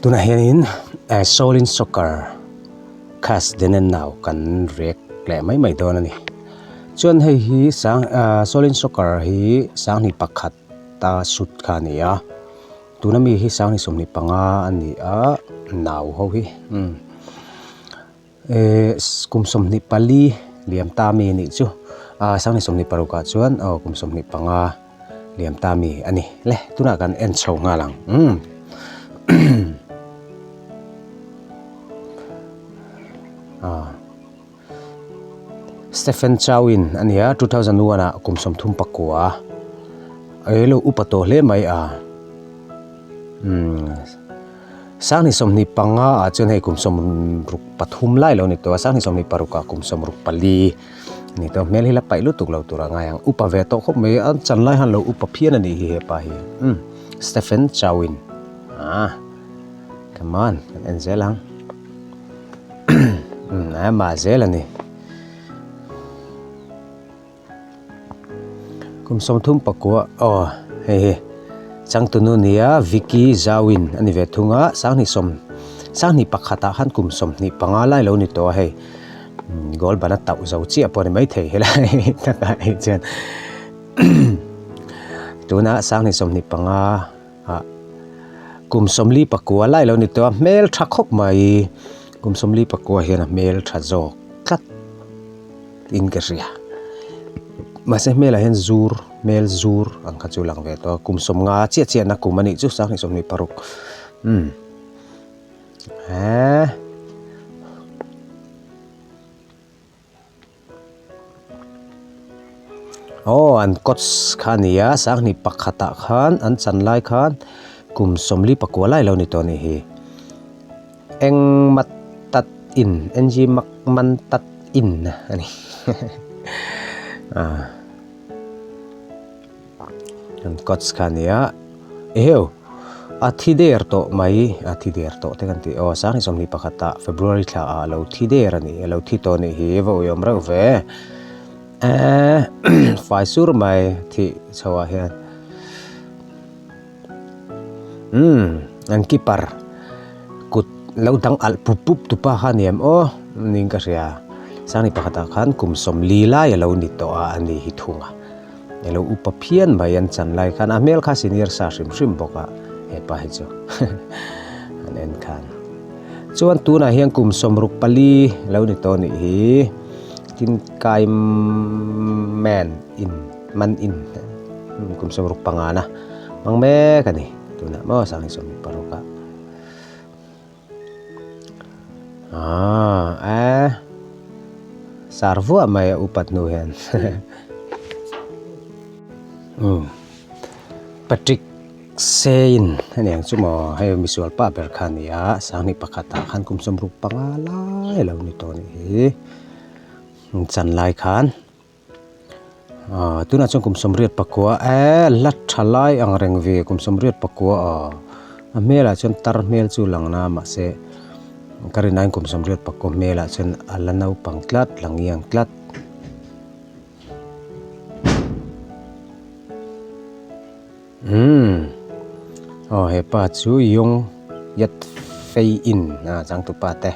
Tunah hianin Shaolin Soccer Cast Den and Now kan rek leh mai mai dawn a ni. Chuan hei hi sang Shaolin Soccer hi sanghnih pakhat a shoot kha a ni a, tuna mi hi sanghnih 25 a ni a, nau ho hi umm kum 24 liam ta mi a nih chu ah sanghnih 26 ah chuan aw kum 25. Liam ta mi a ni le tunah kan en chho nghal ang umm ah Stephen Chow in a nia 2001 ah kum 39 a lo upa tawh hle mai a umm Sanghnih 25 ah chuan hei kum 63 lai lo ni tawh a sanghnih 26 ah kum 64. Ni tawh hmel hi la paih lutuk lo tur a ngai ang. Upa ve tawh khawp mai a chan lai han lo upa phian a nih hi hepa hi. Umm Stephen Chawin ah come on kan en zel ang. Umm a mah zel a ni. Kum 39 aw hei hi changtunu nia Vicky Zawin a ni ve thung a sanghnih sawm sanghnih pakhatah khan kum 25 lai lo ni tawh a hei. Goal ban a tauh zo chiah pawh a ni maithei helai takah hi chuan tunah sanghnih 25 ah kum 44 lai lo ni tawh a hmel tha khawp mai kum 44 hian a hmel tha zawk tlat in ka hria mahse hmelah hian zur hmel zur ang kha chu lang ve tawh a kum 50 chiah chiahna kum a nih chu sanghnih 26 umm. Eee. Aw an coach kha a ni a sanghnih pakhatah khan an chan lai khan kum 44 lai lo ni tawh a nih hi engmat tat in ng mak man tat in a ni a an coach kha a ni a eheu a thi der tawh mai a thi der tawh te kan tih aw sanghnih 21 ah February thla ah alo thi der a ni alo thi tawh a nih hi va ui awm reuh ve eee fai sur mai thih chho ah hian umm an keeper kut lo dang alh pup pup tupa kha a ni em aw niin ka hria sanghnih pakhatah khan kum 40 lai alo ni tawh a ani hi thung a. Elo upa phian mai an chan lai khan a hmel kha senior sa hrim hrim bawk a hepa hi chu an en khan chuan tunah hian kum 64 lo ni tawh nih hi tin kai man in man in kum 65 na hmang mek a ni tunah maw sang hi 16 ah Ah eh sar vuah mai a upat hnu hian umm Patrick Sein a ni ang chu maw hei misual pa ber kha a ni a sanghnih pakhatah khan kum 65 lai a lo ni tawh a nih hi chan lai khan. Aaa tunah chuan kum 84 eee la tha lai ang reng ve kum 84 aw a hmelah chuan tar hmel chu lang na mahse ka rin aiin kum 84 hmelah chuan a la naupang tlat lang iang tlat. Umm aw hepa chu Yong Yat Fei In a changtupa te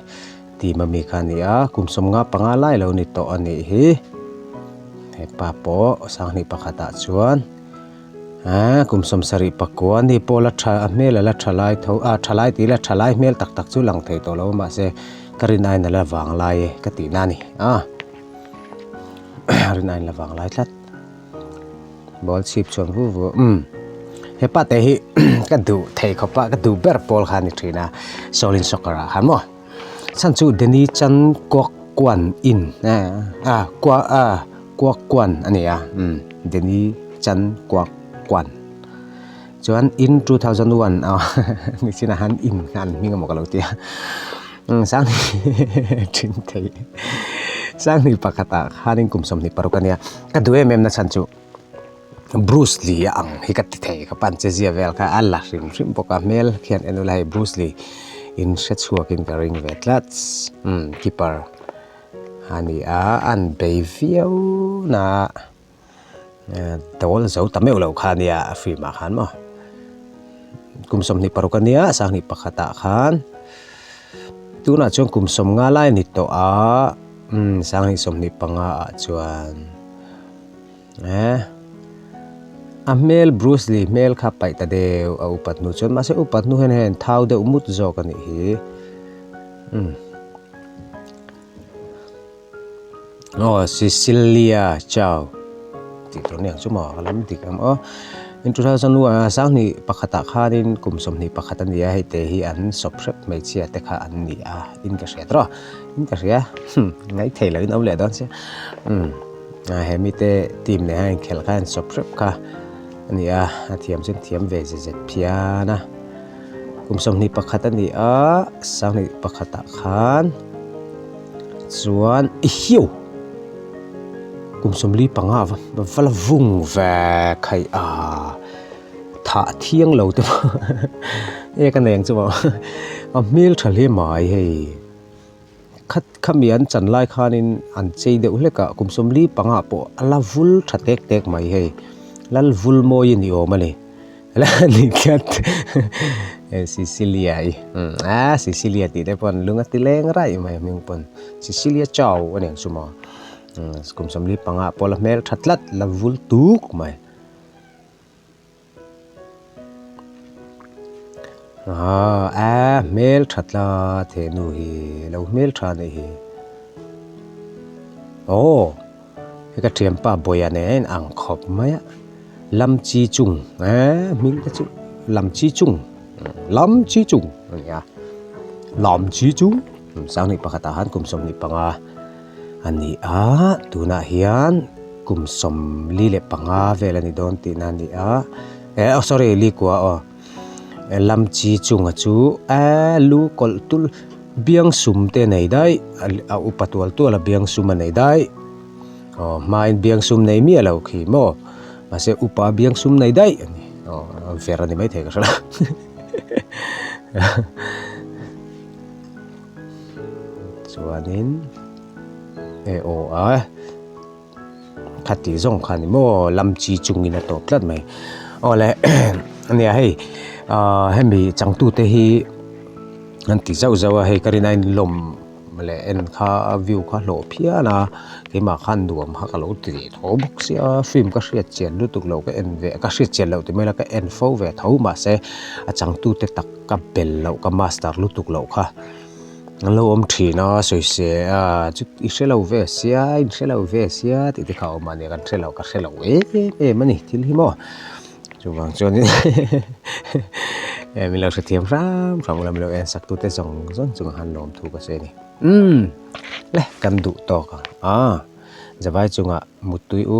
team ami kha a ni a kum 55 lai lo ni tawh a nih hi hepa pawh sanghnih pakhatah chuan ah kum 74 a ni pawh la tha a hmel a la tha lai tho ah tha lai tih ila tha lai hmel tak tak chu lang thei tawh lo mahse ka rin aiin a la vang lai e ka tihna a ni a rin aiin a la vang lai tlat. Ball chhip chuan vu vu umm hepa te hi ka duh thei khawp a ka duh ber pawl kha a ni thin a Shaolin soccer ah khan maw chhan chu Danny Chan Kuak Kuan in ah kua ah Kuak Kuan a ni a umm Danny Chan Kuak Kuan chuan in 2001 ah nichinah khan in kha an hming emaw ka lo ti a umm sanghnih thin thei sanghnih pakhatah khanin kum 26 a nia ka duh em em na chhan chu Bruce Lee a ang hi ka ti thei ka pan che zia vel kha a la hrim hrim bawk a hmel khian en ula hei Bruce Lee in hre chhuak in ka ring ve tlat umm keeper a ni a an bei viau na dawl zo ta meuh loh kha ania a film ah khan maw. Kum 26 a nia, 21 ah khan tunah chuan kum 50 lai a ni tawh a, umm 2025 ah chuan eh a hmel Bruce Lee hmel kha paih ta deuh a upat hnu chuan mahse upat hnu hian hei an thau deuh mut zawk a nih hi umm. Aw Cecilia Chau tih tur aniang chu maw ka lam dik ang aw in 2001 sanghnih pakhatah khanin kum 21 a ni a hei te hi an sawp hrep hmeichhia te kha an ni a in ka hria tawh in ka hria ngaithei loh in awm leh dawn sia umm a he mite team leh a inkhelh kha an sawp hrep kha a ni a a thiam chu an thiam ve zet zet phian a. Kum 21 a ni a, sanghnih pakhatah khan chuan i hiu kum 45 va va la vung ve khaih a, thah thiang lo te pawh e ka nei ang chu maw a hmel tha hle mai hei. Khat khami an chan lai khanin an chei deuh hlek a, kum 45 pawh a la vul tha tek tek mai hei, lal vul mawi a ni awm a ni, la ni khian Cecilia i a Cecilia tih te pawn lung a ti leng raih mai hming pawn Cecilia Chau a ni ang chu maw kum 45 pawh la hmel tha tlat la vul tuk mai. Aaa a hmel tha tlat he nu hi lo hmel tha anih hi aw hei ka thianpa Bawia nen a in ang khawp mai a lam chi chung eee hming te chu lam chi chung lam chi chung a ni a lam chi chung sanghnih pakhatah khan kum 25 a ni a tunah hian kum 45 vel a ni dawn tihna a ni a eh oh sorry li kua aw lam chi chunga chu eee lu kawlh tul biang sum te a nei daih a upa tual tual a biang sum a nei daih aw hmain biang sum nei miah lo khi maw mahse upa biang sum nei daih a ni aw ver a ni maithei ka hre lo. Chuanin e aw a khati zawng kha ni maw lam chi chungin a tawp tlat mai aw le ania hei ah hemi changtute hi an ti zauh zauh a hei ka rin a inlawm leh en kha a view kha hlawh phian a keimah khan nuam kha ka lo ti leh tho bawk sia film ka hriat chian lutuk loh ka en ve ka hriat chian loh ti mai la ka en fo ve tho mahse a changtute tak ka bel loh ka master lutuk loh kha an lo awm thin a sawi a chu i hre lo ve sia in hre lo ve sia tih te kha a awm a nia kan hre lo ka hre lo em em a ni thil hi maw chuvang chuanin min lo hrethiam hram hram ula min lo en sak tute zawng zawng chungah khan lawm thu ka sawi a ni umm le kan duh tawk ang a zavai chungah muttui u.